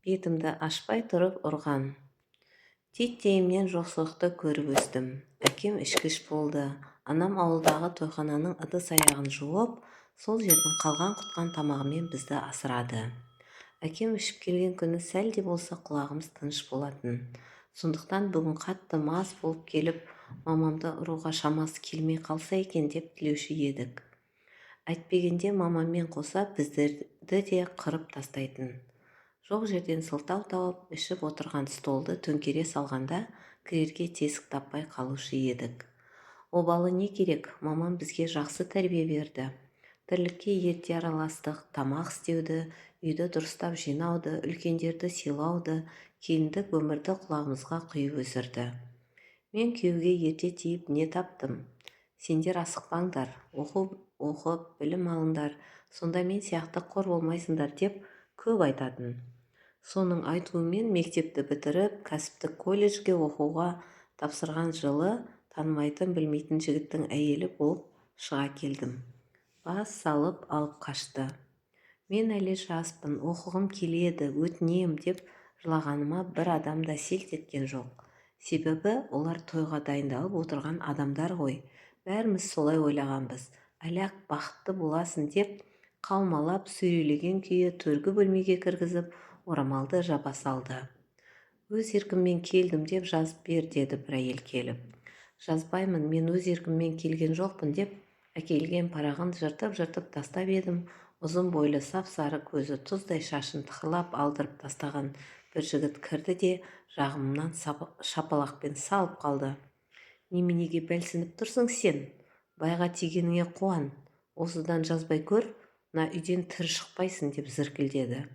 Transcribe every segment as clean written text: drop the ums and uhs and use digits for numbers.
Бетімді ашпай тұрып ұрған. Титтейімнен жоқшылықты көріп өстім. Әкем ішкіш болды. Анам ауылдағы тойхананың ыдыс-аяғын жуып, сол жердің қалған-құтқан тамағымен бізді асырады. Әкем ішіп келген күні сәл де болса құлағымыз тыныш болатын. Сондықтан бүгін қатты мас болып келіп, мамамды ұруға шамасы келмей қалса екен деп тілеуші едік. Әйтпегенде мамаммен қоса біздерді де қырып тастайтын. Жоқ жерден сылтау тауып, ішіп отырған столды төңкере салғанда кірерге тесік таппай қалушы едік. Обалы не керек, мамам бізге жақсы тәрбие берді. Тірлікке ерте араластық, тамақ істеуді, үйді дұрыстап жинауды, үлкендерді сыйлауды, келіндік өмірді құлағымызға құйып өсірді. Мен күйеуге ерте тиіп не таптым? Сендер асықпаңдар, оқу оқып, білім алыңдар, сонда мен сияқты қор болмайсыңдар деп көп айтатын. Соның айтуымен мектепті бітіріп, кәсіптік колледжге оқуға тапсырған жылы танымайтын, білмейтін жігіттің әйелі болып шыға келдім. Бас салып алып қашты. Мен әлі жаспын, оқығым келеді, өтінем деп жылағаныма бір адам да селт еткен жоқ. Себебі олар тойға дайындалып отырған адамдар ғой. Бәріміз солай ойлағанбыз. Әлі-ақ бақытты боласың деп қаумалап, сүйрелеген күйі төргі бөлмеге кіргізіп, орамалды жаба салды. Өз еркіммен келдім деп жазып бер деді бір әйел келіп. Жазбаймын, мен өз еркіммен келген жоқпын деп әкелген парағын жыртып-жыртып тастап едім, ұзын бойлы сап-сары көзі тұздай шашын тықырлап алдырып тастаған бір жігіт кірді де жағымнан шапалақпен салып қалды. Неменеге бәлсініп тұрсың сен? Байға тигеніңе қуан. Осыдан жазбай көр, мына үйден тірі шықпайсың деп зіркілдеді.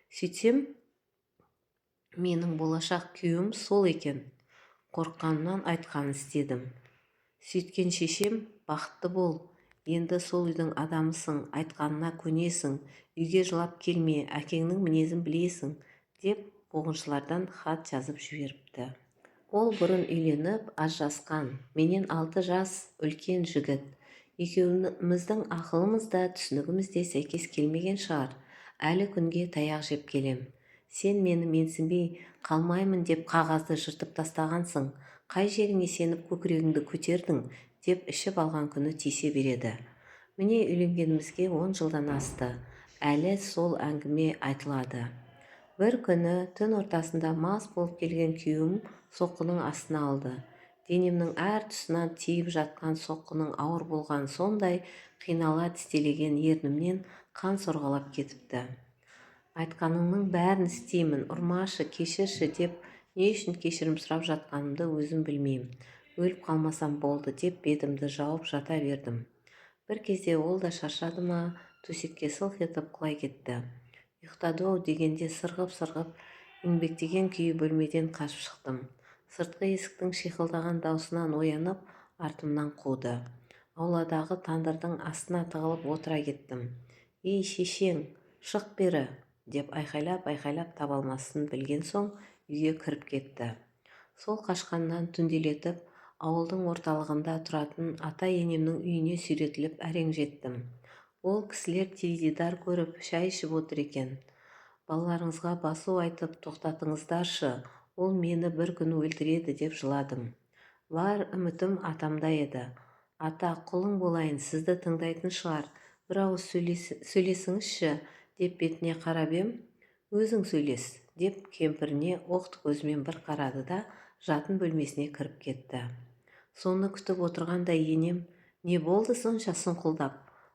Сөйтсем, менің болашақ күйеуім сол екен. Қорыққанымнан айтқанын істедім. Сөйткен шешем, бақытты бол, енді сол үйдің адамысың, айтқанына көнесің, үйге жылап келме, әкеңнің мінезін білесің, деп қуғыншылардан хат жазып жіберіпті. Ол бұрын үйленіп, ажырасқан, менен 6 жас үлкен жігіт. Екеуміздің ақылымыз да, түсінігіміз де сәйкес келмеген шығар. Әлі күнге таяқ жеп келем. Сен мені менсінбей қалмаймын деп қағазды жыртып тастағансың. Қай жеріңе сеніп көкірегіңді көтердің деп ішіп алған күні тисе береді. Міне үйленгенімізге 10 жылдан асты. Әлі сол әңгіме айтылады. Бір күні түн ортасында мас болып келген күйеуім соққының астына алды. Денемнің әр тұсынан тиіп жатқан соққының ауыр болған сондай қинала тістелеген ернімнен қан сорғалап кетіпті. Айтқаныңның бәрін істеймін, ұрмашы, кешірші деп не үшін кешірім сұрап жатқанымды өзім білмеймін. Өліп қалмасам болды деп бетімді жауып жата бердім. Бір кезде ол да шаршады ма, төсекке сылқ етіп құлай кетті. Ұйықтады-ау дегенде сырғып-сырғып еңбектеген күйі бөлмеден қашып шықтым. Сыртқы есіктің шиқылдаған даусынан оянып, артымнан қуды. Ауладағы тандырдың астына тығылып отыра кеттім. Ей, шешең, шық бері, деп айқайлап-айқайлап таба алмасын білген соң үйге кіріп кетті. Сол қашқаннан түнделетіп, ауылдың орталығында тұратын ата-енемнің үйіне сүйретіліп әрең жеттім. Ол кісілер теледидар көріп, шай ішіп отыр екен. Балаларыңызға басу айтып тоқтатыңыздаршы, ол мені бір күні өлтіреді деп жыладым. Бар үмітім атамда еді. Ата, құлың болайын, сізді тыңдайтын шығар, бір ауыз сөйлесіңізші деп бетіне қарап ем, өзің сөйлес деп кемпіріне оқты көзімен бір қарады да жатын бөлмесіне кіріп кетті. Соны күтіп отырғандай енем, не болды сонша сұңқылдап,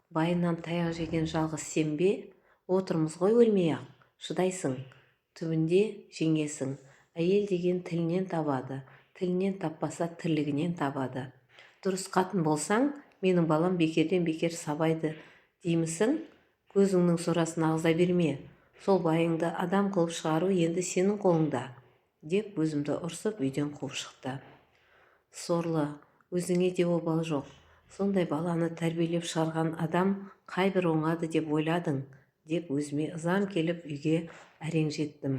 байынан таяқ жеген жалғыз сен бе? Отырмыз ғой өлмей-ақ, шыдайсың, түбінде жеңесің. Әйел деген тілінен табады, тілінен таппаса тірлігінен табады. Дұрыс қатын болсаң, менің балам бекерден бекер сабайды деймісің? Көзіңнің сорасын ағыза берме. Сол байыңды адам қылып шығару енді сенің қолыңда, деп өзімді ұрсып үйден қуып шықты. Сорлы, өзіңе де обал жоқ. Сондай баланы тәрбиелеп шығарған адам қай бір оңады деп ойладың, деп өзіме ызам келіп үйге әрең жеттім.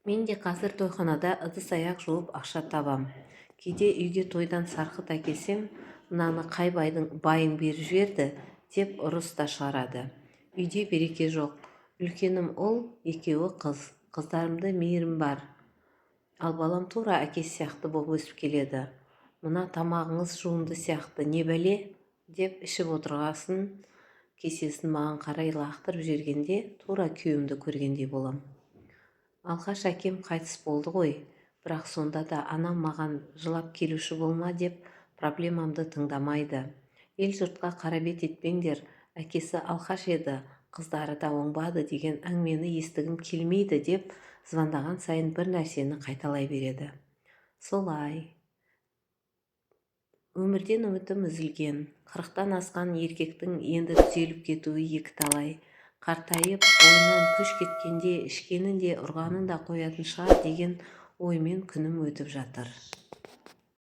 Мен де қазір тойханада ыдыс-аяқ жуып ақша табам. Кейде үйге тойдан сарқыт әкелсем, мынаны қай байың беріп жіберді, деп ұрыс та шығарады. Үйде береке жоқ. Үлкенім ұл, екеуі қыз. Қыздарымда мейірім бар. Ал балам тура әкесі сияқты боп өсіп келеді. Мына тамағыңыз жуынды сияқты, не бәле? Деп ішіп отырғасын кесесін маған қарай лақтырып жібергенде, тура күйеуімді көргендей болам. Алқаш әкем қайтыс болды ғой, бірақ сонда да анам маған жылап келуші болма деп проблемамды тыңдамайды. Ел-жұртқа қара бет етпеңдер, әкесі алқаш еді, қыздары да оңбады деген әңгімені естігім келмейді деп звондаған сайын бір нәрсені қайталай береді. Солай. Өмірден үмітім үзілген. 40-тан асқан еркектің енді түзеліп кетуі екіталай. Қартайып, бойынан күш кеткенде ішкенін де, ұрғанын да қоятын шығар деген оймен күнім өтіп жатыр.